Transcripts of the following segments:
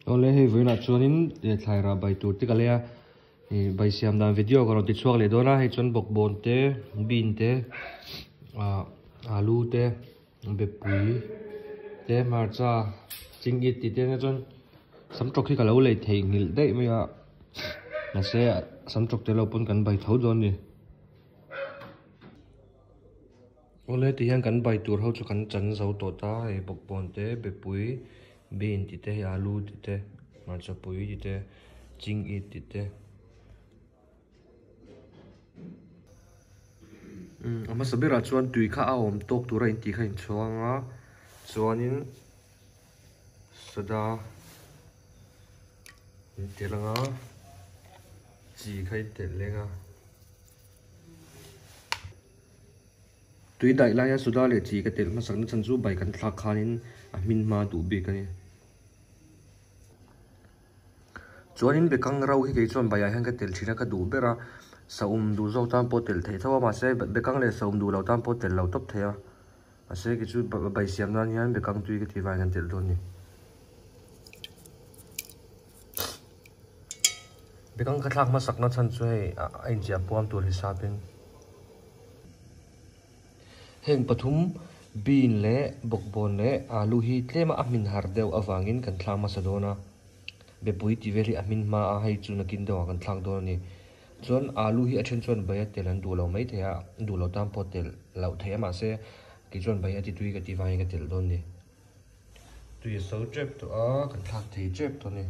Awle hei vawiinah chuanin thlai rah bai tur te ka lei a ih bai siam dan video ka rawn ti chhuak leh dawn a hei chuan bawkbawn te bean te ah alu te bepui te hmarcha chingit tih te ania chuan samtawk hi ka lo lei theih nghilh daih mai a mahse samtawk te lo pawn kan bai tho dawn a ni. Awle ti hian kan bai tur ho chu kan chan zo tawh ta hei bawkbawn te bepui bean tih te hei alu tih te hmarcha pui tih te chingit tih te umm a hmasa berah chuan tui kha a awm tawk tura intih kha a inchhuang a chuanin soda in telh ang a chi kha in telh leng a. Tui daih laia soda leh chi ka telh hmasak na chhan chu bai kan thlak khanin a hmin hma duh bik a ni. Chuanin bekang ro hi kei chuan baiah hian ka telh thin a ka duh ber a, saum duh zawk tan pawh telh theih tho a mahse bekang leh saum duh lo tan pawh telh lo tawp thei a, mahse kei chu bai siam nan hian bekang tui ka tih vangin kan telh dawn a ni. Bekang ka thlak hmasak na chhan chu hei a inchiah puam tur hisapin. Heng pathum bean leh bawkbawn leh alu hi tlema a hmin har deuh avangin kan thlak hmasa dawn a, bepui tih vel hi a hmin hma a, hei chu nakin deuhah kan thlak dawn a ni. Chuan alu hi a then chuan bai a tel an duh lo mai thei a, duh lo tan pawh tel loh theih a mahse kei chuan bai a ti tui ka tih vangin ka telh dawn a ni. Tui a so tep tawh a, kan thlak thei tep tawh a ni.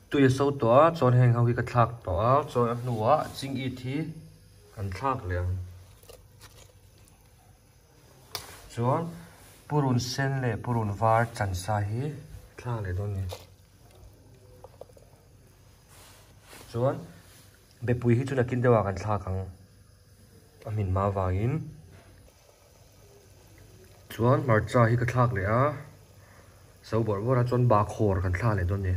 Tui a so tawh a chuan heng ho hi ka thlak tawh a chuan a hnuah chingit hi kan thlak leh ang chuan purun sen leh purun var chan sa hi thlak leh dawn a ni chuan bepui hi chu nakin deuhah kan thlak ang a hmin hma vangin. Chuan hmarcha hi ka thlak leh a, so bawrh bawrh a chuan bahkhawr kan thlak leh dawn a ni.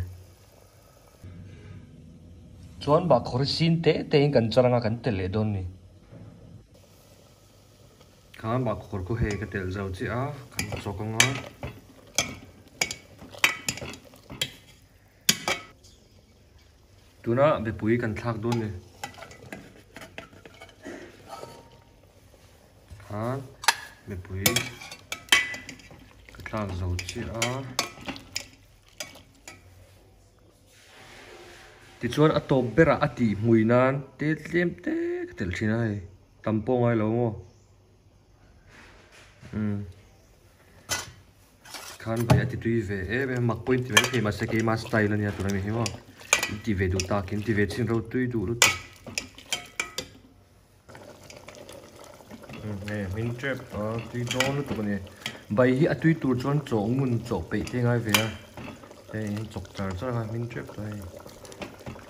Chuan bahkhawr hi sin te te in kan char anga kan telh leh dawn a ni. Khan bahkhawr khu hei ka telh zo chiah a, kan chawk anga. Tuna mipui kan thlak dawn a ni. Khan mipui ka thlak zo chiah a. Tichuan a tawp berah a tih hmui nan te tlem te ka telh thin a hei tam pawh ngai lo maw umm. Khan bai a ti tui ve em em mak pawh in ti mai thei mahse keima style ania tuna mi hi maw in ti ve duh tak in ti ve chin ro tui duh lutuk hei hmin tep a tui dawn lutuk ani bai hi a tui tur chuan chaw ngun chaw peih te ngai ve a hei in chawk char char a hmin tep tawh hei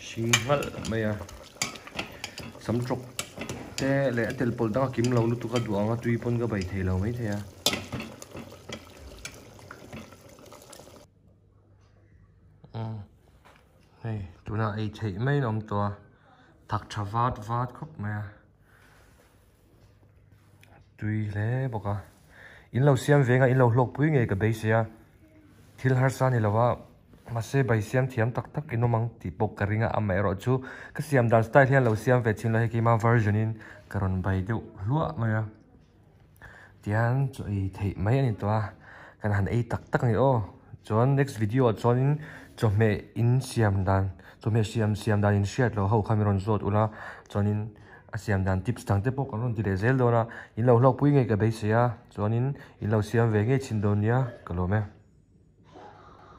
hring nghalh mai a sam tawk te leh a tel pawlh dang a kim lo lutuk a duh ang a tui pawn ka bai thei lo maithei a. Hei tunah ei theih mai in awm tawh a thak tha vat vat khawp mai a tui hle bawk a in lo siam veng a in lo hlawk pui ngei ka beisei a thil harsa ni lo a mahse bai siam thiam tak tak in awm ang tih pawh ka ring a amaherawh chu ka siam dan style hian lo siam ve thin lo hei keimah version in ka rawn bai deuh hluah mai a. Tihian chaw ei theih mai a ni tawh a, kan han ei tak tak a ni aw. Chuan next video ah chuanin chawhmeh in siam dan chawhmeh siam siam dan in hriat loh ho kha min rawn zawt ula chuanin a siam dan tips dang te pawh kan rawn ti leh zel dawn a, in lo hlawkpui ngei ka beisei a chuanin in lo siam ve ngei chhin dawn nia ka lawm e.